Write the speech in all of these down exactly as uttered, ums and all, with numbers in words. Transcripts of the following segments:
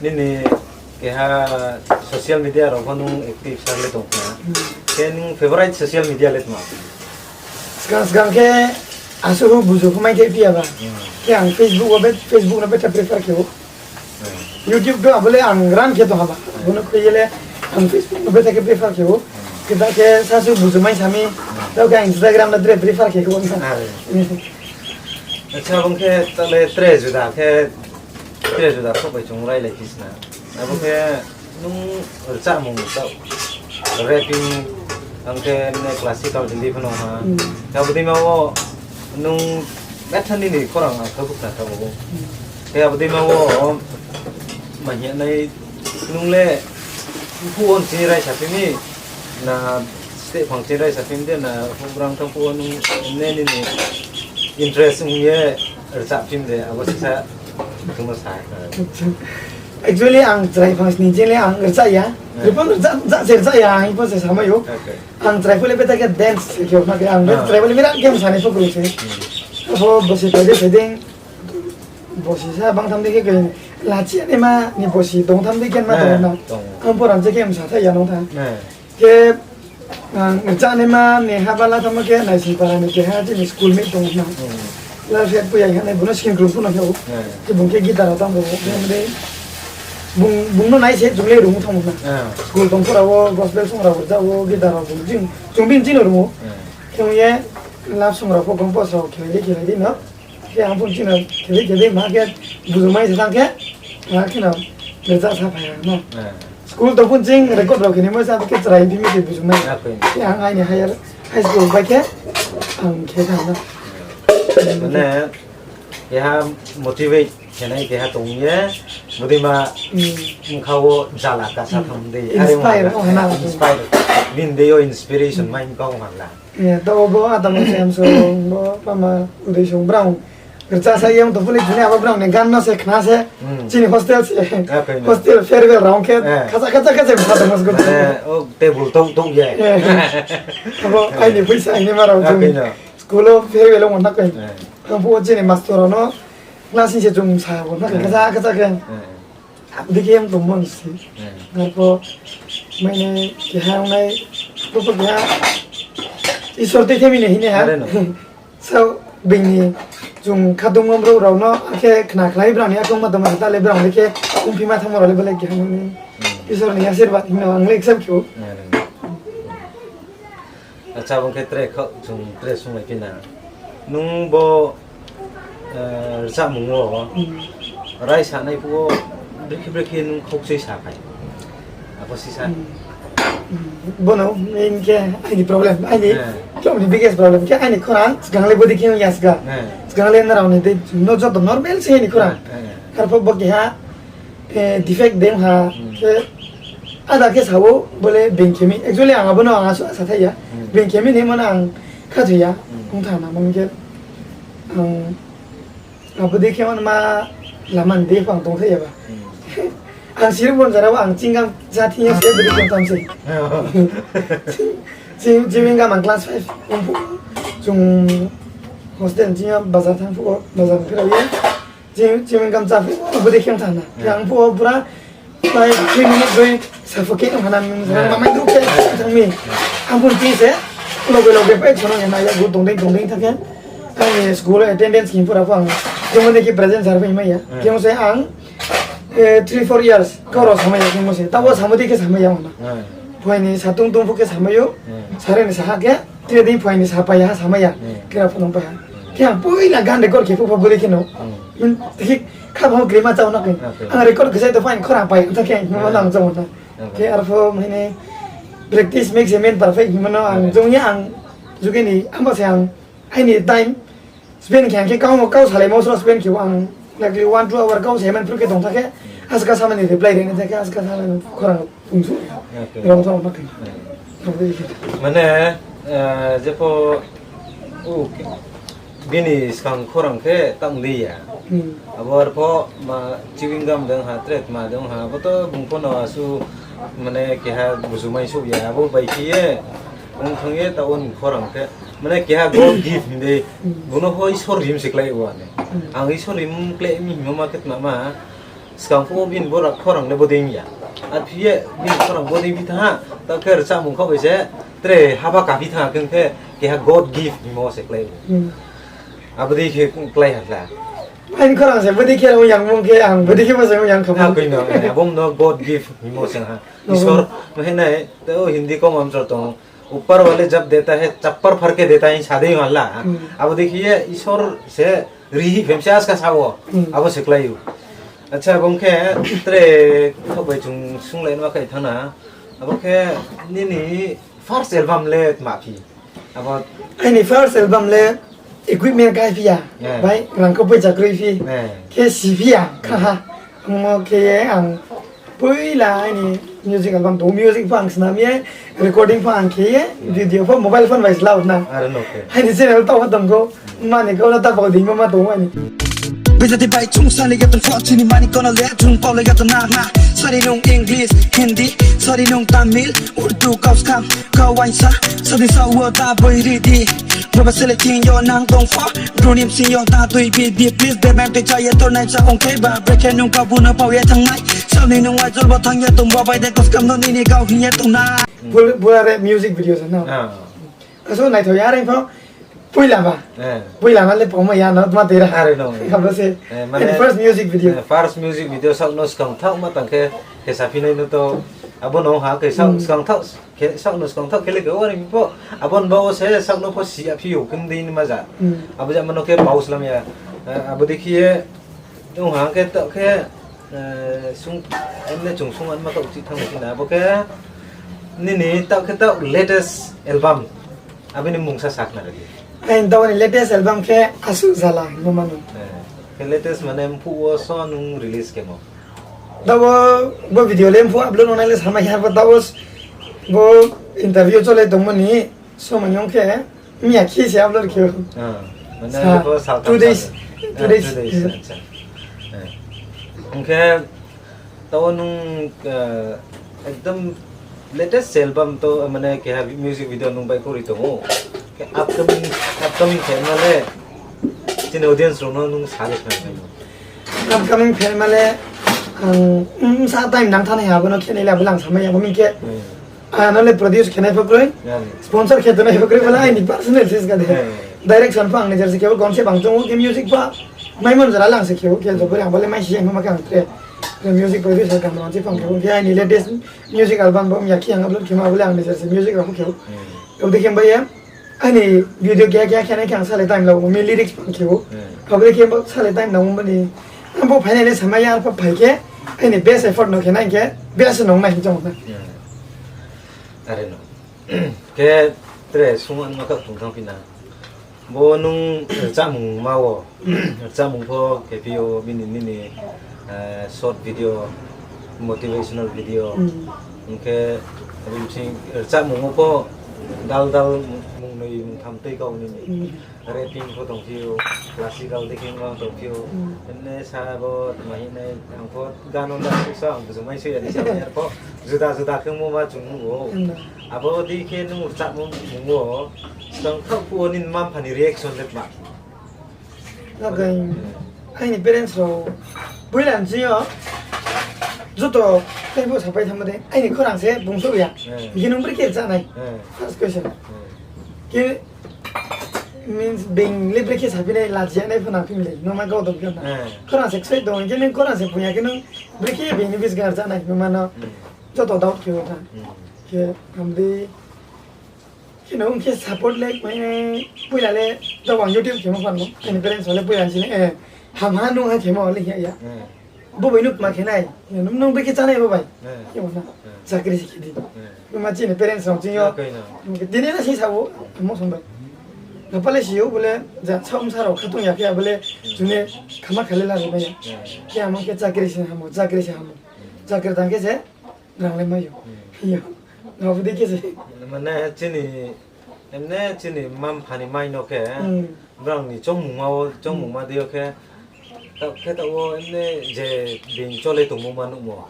Nini keha social media rao pho nung active sa le tong khna. Khe nung favorite social media le tma? Skang skang khe asuh buzu pho mai khe phi ya ba. Khe ang Facebook wo be, Facebook no betha prefer khe ou. YouTube to abo le ang run khe tong ha ba. Bo no khe ye le ang Facebook no betha khe prefer khe ou. Khe ta khe sasu buzu mai sami, ta khe ang Instagram no tre prefer khe khe ou. Acha, bung khe ta le tre juda khe, tre juda kho bai chung railai phi sna. Abo khe nung rchahmung tao, rapping, ang khe mne classical Hindi phano ha. Abo dei ma wo nung betha nini khorang ang kha bukhna tao. Khe abo dei ma wo ma hing nai nung le mphuh wo nchini raisa phi mi, na steh phang chini raisa phi mi de, na houhgrang tang phuh wo nung ne nini interest ong ye rchah phi mi de, abo sisa chung no sa. Actually, ang chrai phang sni je le ang rchah ya. Ripon rchah, rchah se rchah ya, ang pho se samai ou. Ang chrai pho le beta khe dance se khe na khe, ang chrai pho le bera game sanai pho krung se. Abo bosi phai de phai ding, bosi sa bang tham de khe khe, lachi ya ni ma ni bosi tong tham de khe ma tong na. Ang pho ran je khe msa tha ya nung tha. Khe, ang rchah naima ni ha bala tamo khe naising para ni keha chini schoolmate tong na. Lal Red Puya hing nai, bung no skin krung phuno khe ou. Khe bung khe guitar rao tang bo. Khe mdei bung, bung no nai se chung le rung thanng na. School tong pho rao wo gospel song rao rchah wo, guitar rao bung ching, chung bini chini rung ou. Khe ong ye love song rao pho compose rao khelai di khelai di no. Khe ang phone chini khelai khelai ma khe buzu mai se tang khe, ma khe no rchah sa phai ang no. School tong phone ching record rao khe ni mo sa khe chrai phi mi khe buzu mai. Khe ang aini higher, high school bai khe ang khe thanng na. Mane, keha motivate khe nai keha tong ye, bodei ma bkha wo jala kasa tham de. Inspire ong ha na. Inspire. Bini dei yo inspiration mai bkha ong ha la. Taoh bo atamo se amso bo pama Udai Song brao rchah sa ye ong tong phuh ni, chini abo brao ni gan no se khna se, chini hostel se, hostel farewell rao khe khacha khacha khe se bsa tongmo se. Table tong tong ye. Abo aini poisa aini ma rao chung school wo farewell ong na khe. Ang phuh wo chini master rao no class ni se chung sa bo na khe khacha khacha khe. Abo dei khe ong tongmo se. Arpho mane keha ong nai, bo pho keha Isor tei themi ni hing nai ha. Sao bini chung khatungmo brouh rao no akhe khna khlai brao ni yakoung ma tongma ta le brao le khe ongphi ma thanngmo rao le bo le keha ni Isor ni asirbad hing no ang le accept khe ou. Acha, bung khe tre khaoh, chung tre sunglai phi na. Nung bo rchahmung wo raisanai phuh wo brekhe brekhe nung khaukchoi sa phai? Abo sisa. Bono main khe aini problem, aini khe ni biggest problem khe aini khorang skang le bodei khe ong ya skang. Skang le nrao ni dei no joto normal se aini khorang. Arpho bo keha defect de ong ha khe, ada khe sa ou bo le being khe mi. Actually ang abo no ang asuh sa thai ya. Being khe mi ni mo no ang khathoi ya. Ong tha na mo khe ang abo dei khe ma lama ni dei pho ang tong thai ya ba. Ang Siribon jara wo ang chingam ja thing yo se bodei khe tham se. Ching, ching, chingam ang class five ong phuh chung hostel ching yo bazar thanng phuh wo, bazar phirao ye. Ching, chingam cha phuh wo bodei khe ong tha na. Khe ang phuh wo pura five, three minute doi suffocate ong ha na, mamai duk khe thang mi. Ang phuh ni ching se loge loge pai sono ya na ya, bo tong dei tong dei tha khe. Ang ni school attendance khe pura pho ang jemon dei khe present sir bai mai ya. Khe ong se ang three, four years kau rao samai ya khe mo se. Taoh wo samo dei khe samai ya na. Phai ni satung tung phuh khe samai ou. Sir ni saha khe, tre dei phai ni sapai ya, samai ya. Khe ra pho nung pai ha. Khe ang poila gan record khe phuh pho bodei khe no. Khe kha bo krima chao na khe. Ang record khe sai to phai khorang pai tha khe, mo nang chao na. Khe arpho mane practice makes a man perfect hingmo no ang jong ye ang juge ni amo se ang aini time spend khe ang khe kau, kau salaimo sro spend khe ang likely one, two hour kau se man phru khe tong tha khe, aska samani reply rina tha khe, aska samani khorang tongsu rao tha ma khe. Mane jepho bini skang khorang khe tang di ya. Abo arpho ma chewing gum dei ha, tre tma dei ha, abo to bung pho no asuh mane keha buju mai souh ya, abo bai khe ye ong thang ye ta o ni khorang khe mane keha God gift hing dei, bung no pho Isor rim se klái ou ani. Ang Isor rim klái mi hingmo ma khe tma ma, Skang phuh wo bini bora khorang le bodei ya. Arphi ye bini khorang bodei phi thanng ha, taoh khe rchahmung khaoh bai se tre haba kaphi thanng ha, khe khe keha God gift hingmo se klái ou. Abo dei khe klái ha hla. Aini khorang se bodei khe ong yang mung khe ang bodei khe bo se ong yang kha. Akoi no, abo no God gift hingmo se ha. Isor, ma hing nai, tei o Hindi comment rao tong ou, ऊपर वाले जब देता है, चप्पल फाड़ के देता है, sa dei ha hla. Abo dei khe ye Isor se ri hi phemsa ska sa wo. Abo se klái ou. Acha, abo khe tre khaoh bai chung sunglai ma khai thanng na. Abo khe nini first album le tma phi? Abo aini first album le equipment kaiphi ya, bai rang kho poicha kroi phi, khe siphi ya kha ha. Amo khe ye ang poila aini music album tong ou, music pho ang snam ye, recording pho ang khe ye, video pho mobile phone bai se lau na. Aini channel taoh pho tong kho, mani kau no ta pho dei ma ma tong ou aini. Bejati bai chung sali ya tong pho chini mani kono le chung kau le ya tong na na. Sari nung English, Hindi, sari nung Tamil, Urdu, kau skam, kau wainsa, sadi sa wo ta boi ri di. Baba sele ching yo nang tong pho, bru nim sing yo ta tui bi di, please, be man te cha ye tor nai sa ong khe ba, bre khe nung kau bu no pau ye thanng nai. Sal ni nung wai jol bo thanng ye tong bo bai de kau skam no nini kau hing ye tong na. Bula, bula re music video se no. Aso naithao ya reng pho, poila ba. Poila na le poma ya no, tma tei ra. Are no. Kha bo se. First music video. First music video saoh no skang thaoh ma tang khe, khe saphi nai no to, abo no ha khe saoh skang thaoh, khe saoh no skang thaoh khe le khe ori pho, abo no ba wo se saoh no pho si ya phi ou, khe dei ni ma ja. Abo ja ma no khe pau slam ya. Abo dei khe ye, ong ha khe taoh khe, sung, emne chung sung an ma kau chih thanng si na, abo khe, nini taoh khe taoh latest album. Abo ni mungsa sakhnari di. Aini taoh ni latest album khe Asuh Jala hingmo mano. Khe latest mane mphuh wo so nung release khemo? Taoh bo, bo video le mphuh upload ongnai le samai ya, bo taoh bo interview cholai tongmo ni somoi yo khe, miya khe se upload khe ou. Two days, two days. Ong khe, taoh nung, ekdom latest album to, mane keha music video nung baihkhouh ri tong ou. Khe upcoming, upcoming khe ma le, chini audience rao no nung suggest khe nai no. Upcoming khe ma le, ang, sa time nang thanng nai abo no khe nai le abo le ang samai ya, bo mi khe, ano le produce khe nai pho kroi, sponsor khe tongnai pho kroi, bo le aini personal choice ka de. Direction pho ang ni jersey khe bo gom se bang tong ou, khe music pho maimon jora le ang se khe ou, khe jobori ang bo le mai si ya hingma khe ang tre music producer kaham rao se phang khe ou, khe aini latest music album bo miya khe ang upload khe ma bo le ang ni jersey music rao pho khe ou. Abo dei khe bai ye, aini video keha keha khe nai khe ang sale time la ou, mi lyrics phang khe ou. Abo dei khe sale time la ou mani, ang bo phainai le samai ya, arphuh phai khe, aini best effort no khe nai khe, best nong nai hing chong na. Are no. Khe tre sung an ma kha tong thanng phi na. Bo nung rchahmung ma wo, rchahmung pho khe phi ou bini nini, short video, motivational video. Ong khe, rchahmung wo pho dal dal mung noi mung tham tui kau nini. Rapping pho tong phi ou, classical dei khe ma tong phi ou. Emne sa bo tma hing nai, ang pho gan no da sa ang bujumai se ya ni sa ya pho juda juda khe mo ma chung nuh ou. Abo dei khe nung rchahmung wo, skang thaoh phuh wo nini mma-mpha ni reaction le tma? Aini parents rao, poila nching yo, joto tei bo sapai thanngmo dei, aini khorang se bung souh ya. Hing khe nung brekhe rchah nai? First question. Khe means being le brekhe saphi nai, laji ya nai pho nang phi mi le, nung ma kau tong khe na. Khorang se ksoih tong, hing khe nung khorang se bung ya khe nung brekhe being ni buskang rchah nai hingma no joto doubt khe ou na. Khe hamdi, khe nung khe support le, poila le, jabang YouTube khemo phan no, aini parents rao le poila nching le, hamha nung ha khemo le hing ya. Bo bai nung tma khe nai, nung brekhe chá nai bo bai. Khe bo na, chakri se khe di. Bo ma chini parents rao ching yo. Tini na sing sa ou, amo song bai. Napa le si ou bo le, ja saoh bsa rao khatung ya khe abo le, chung le khama kha le la ri mai ya. Khe amo khe chakri se hamo, chakri se hamo. Chakri tang khe se, rang le mai ou. Yo. Abo dei khe se. Mane chini, emne chini mma-mpha ni mai no khe, brang ni choungmungma wo, choungmungma dei yo khe, taoh khe taoh wo emne je being chole tongmo ma nuhmo.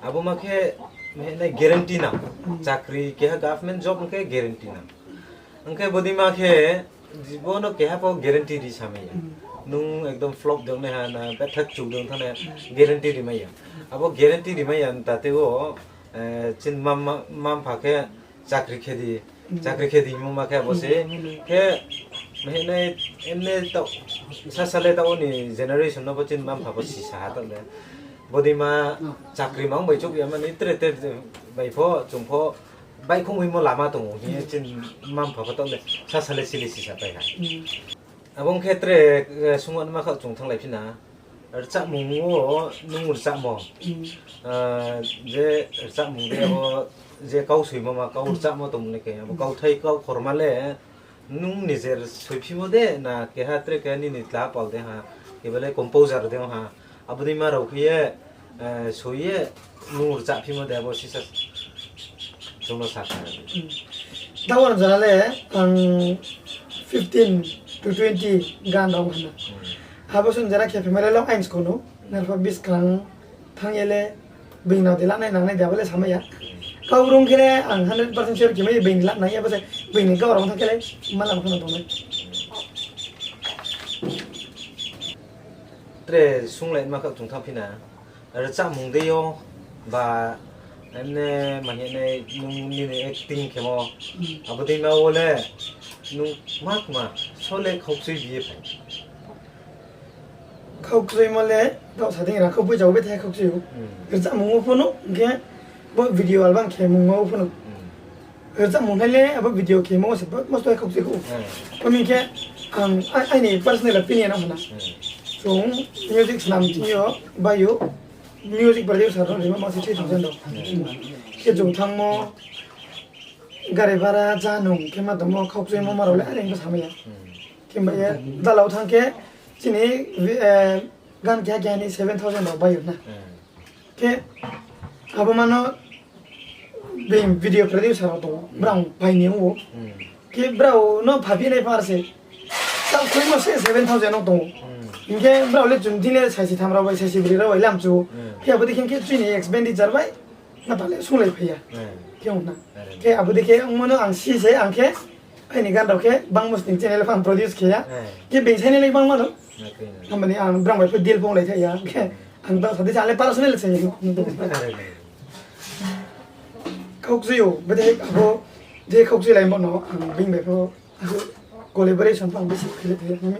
Abo ma khe, mane guarantee nang. Chakri keha government job ong khe guarantee nang. Ong khe bodei ma khe, jibo no keha pho guarantee ri samai ya. Nung ekdom flop de ong nai ha na, betha kchuk de ong thanng nai, guarantee rimai ya. Abo guarantee rimai ya, tate o, eh, chini mma, mma mpha khe chakri khe di, chakri khe di hingmo ma khe abo se. Khe, mhinai, emne taoh, sasa le taoh ni generation no pho chini mma mpha pho sisa ha taoh le. Bodei ma chakri mang bai chouh ya mani tre tre bai pho, chung pho, baihkhouh imo lama tong ou hing ye chini mma mpha pho taoh le sasa le sili sisa pai ha. Abo ong khe tre, eh, sungma nma khaoh chung thannglai phi na. Rchahmung wo nung rchahmo. Ah, je rchahmung de abo je kau soimo ma kau rchahmo tongmo le khe, abo kauthai kau khorma le nung nijer soiphimo de na keha tre keha nini tla pal de ha, keba le composer de ha. Abo dei ma rao khe ye, eh, soi ye nung rchahphimo de abo sisa chung no sa kha. Taoh wo jora le ang fifteen to twenty gan rao hana. Abo sung jora khe family long ains kono, nerpha buskang thanng ye le being no de lanai nangnai de abo le samai ya. Kau rung khe le ang hundred percent sure khe mai ye being de lanai abo se being ni kau rung thanng khe le ma lang phano tongnai. Tre sunglai ma khaoh chung thanng phi na. Rchahmung de yo ba, emne ma hing nai nung nini acting khemo. Abo dei ma wo le nung ma kma so le khaukchui bi ye phai. Khaukchuimo le taoh sa dei ra khau poicha wo betha khaukchui ou. Rchahmung wo pho no, hing khe bo video album khemung wo pho no. Rchahmung hai le abo video khemo wo se mosto khaukchui ou. Kami khe ang a-, aini personal opinion no hana. Chung music snam thing yo, bai ou, music producer rao rima ma se three thousand rao. Khe chung thanngmo, gari bhara, janung, khe ma tongmo, khaukchuimo ma rao le are hing khe samai ya. Khe bai ye, dala wo thanng khe, chini, eh, gan keha keha ni seven thousand rao bai ou na. Khe abo ma no being video producer rao tong ou, brao pai ni ong ou. Khe brao no phaphi nai par se. Taoh khuimo se seven thousand no tong ou. Hing khe brao le chung thing le saisi tham rao bai, saisi bri rao bai lamchu ou. Khe abo dei khe khe chini expenditure bai, ma ta le sunglai phai ya. Khe ong na. Khe abo dei khe ongmo no ang si se, ang khe aini gan rao khe bangmo sning channel phan produce khe ya. Khe being channel le bangma no. Hamani ang brao bai pho deal phonglai thai ya. Khe ang ta sa dei sa le personal se. Khaukchui ou, bede abo, je khaukchui lai bo no ang being bai pho collaboration pho ang bisi khe le thai ya.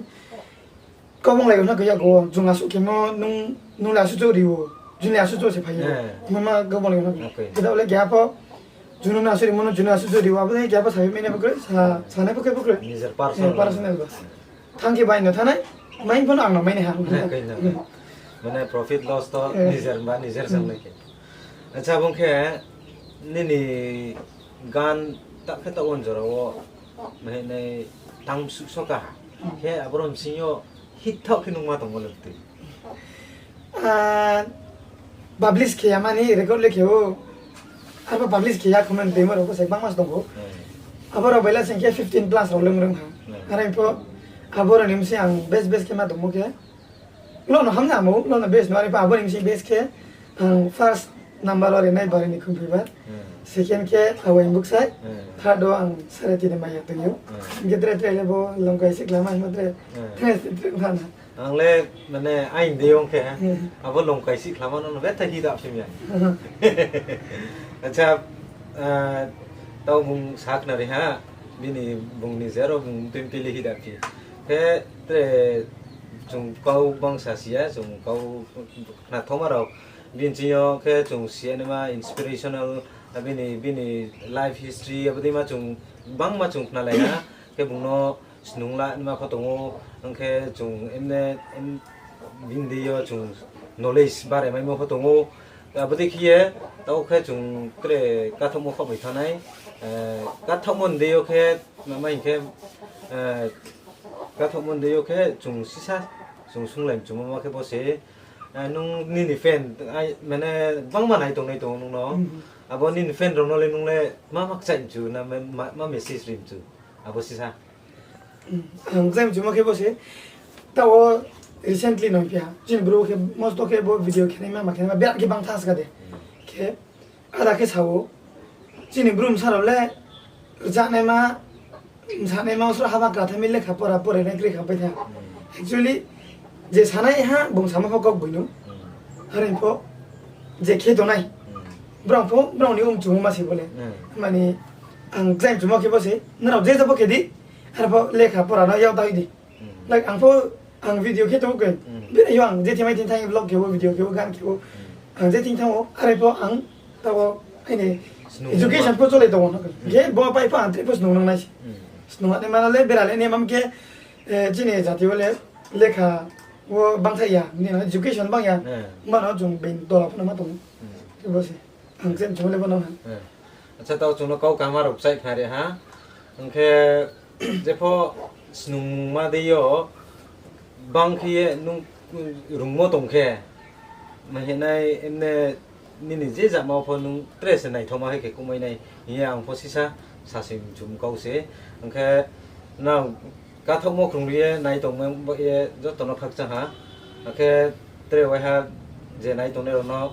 Kau bang lai ou na khe ya go, jung asuh khemo nung, nung le asuh chouh ri ou, jung le asuh chouh se phai ou. Ma ma kau bang lai ou na. Khe taoh le keha pho, jung nung asuh rimo no, jung asuh chouh ri ou, abo dei keha pho sa phi mai nai pho kroi, sa, sanai pho khe pho kroi. Nijer personal. Personal ba. Thanng khe bai no thanngnai, mai pho no ang no mai nai ha. Mane profit loss to nijer ba nijer sanglai khe. Acha, bung khe nini gan ta khe taoh wo jora wo, mane nai tang suh soka ha. Khe aboro bsing yo hit thaoh khe nung ma tongmo le btui. Publish khe ya mani record le khe ou. Arpho publish khe ya comment tongmo rao pho se bangma se tong ou. Abo rao bai la sing khe fifteen plus rao le ong rung ha. Are pho abo rao ni bsing ang best best khe ma tongmo khe, lo no hamya mo, lo no best no, are pho abo ni bsing best khe ang first number wo rinai Bari ni Khumphoi Bar. Second khe Awai Buksai. Third wo ang Sareti ni Maya tong ou. Hing khe tre tre le bo Longkai Sikhlama hingmo tre, tre tre ong kha na. Ang le mane aini deing khe, abo Longkai Sikhlama no no betha hit ap sim ya. Acha, taoh bung sakhnari ha, bini bung ni jero bung twenty le hit ap phi. Khe tre chung kau bangsa si ya, chung kau khnathoma rao. Bini ching yo khe chung si ya naima inspirational, bini, bini life history, abo dei ma chung bangma chung khnalai ha. Khe bung no snung la naima pho tong ou, ang khe chung emne, bini deing yo chung knowledge bare maimo pho tong ou. Abo dei khe ye, taoh khe chung tre kathaohmo khaoh bai thanng nai, kathaohmo ni deing yo khe, ma hing khe, kathaohmo ni deing yo khe chung sisa, chung sunglai mchumo ma khe bo se, nung nini fan, mane bangma nai tongnai tong ou nung no. Abo nini fan rao no le nung le ma ma kchaih mchu na, ma, ma message ri mchu. Abo sisa. Ang kchaih mchumo khe bo se, taoh wo recently no phi ha. Chini bru khe mosto khe bo video khenaima ma khenaima birat khe bang tha ska de. Khe, ada khe sa ou. Chini bru bsa rao le, rchahnaima, bsanaima sro haba kra tha mi lekha pora pore nai kroi kha pai tha. Actually, Je sanai ha bung samo pho kau boi no. Are pho je khe tongnai. Brao pho brao ni um chungmo ma se bo le. Mani ang kchai chungmo khe bo se. Nrao je jabo khe di. Are pho lekha pora no yak ta di. Like ang pho ang video khe tong khe. Bini yo ang je thing mai thing thanng vlog khe bo, video khe bo, gan khe bo. Ang je thing thanng o, are pho ang tabo aini education pho cholai tong o. Khe bo pai pho ang tre pho snung nang nai se. Snung ani mana le bera le ni mam khe, chini jati bo le lekha wo bangthaih ya, ni no education bang ya. Mano chung being tola pho no ma tong. Khe bo se. Ang khe chung le bo no ha. Acha, tao chung no kau kaham rao bchai phari ha. Ang khe jepho snungma dei yo bang khe ye nung rungmo tong khe, ma hinai emne nini je jama pho nung tre se naithaoma hai khe kumai nai hing ye ang pho sisa sasing chum kau se. Ang khe nang kathaohmo krung ri ye nai tongmo ba ye joto no khakchang ha. Akhe tre waiha je nai tongnai rao no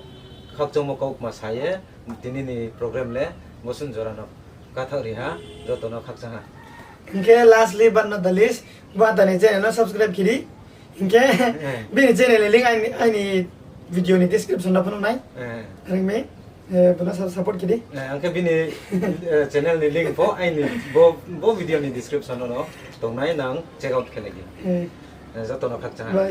khakchangmo kau kma sa ye tini ni program le bosun jora no kathaoh ri ha, joto no khakchang ha. Hing khe lastly but not the least, bo ata ni channel no subscribe khe di. Hing khe bini channel ni link aini, aini video ni description no phnuh nai. Ring mi, bo no sa-, support khe di. Ang khe bini channel ni link pho aini bo, bo video ni description no tong nai, nang check out khe lai di. Joto no khakchang ha.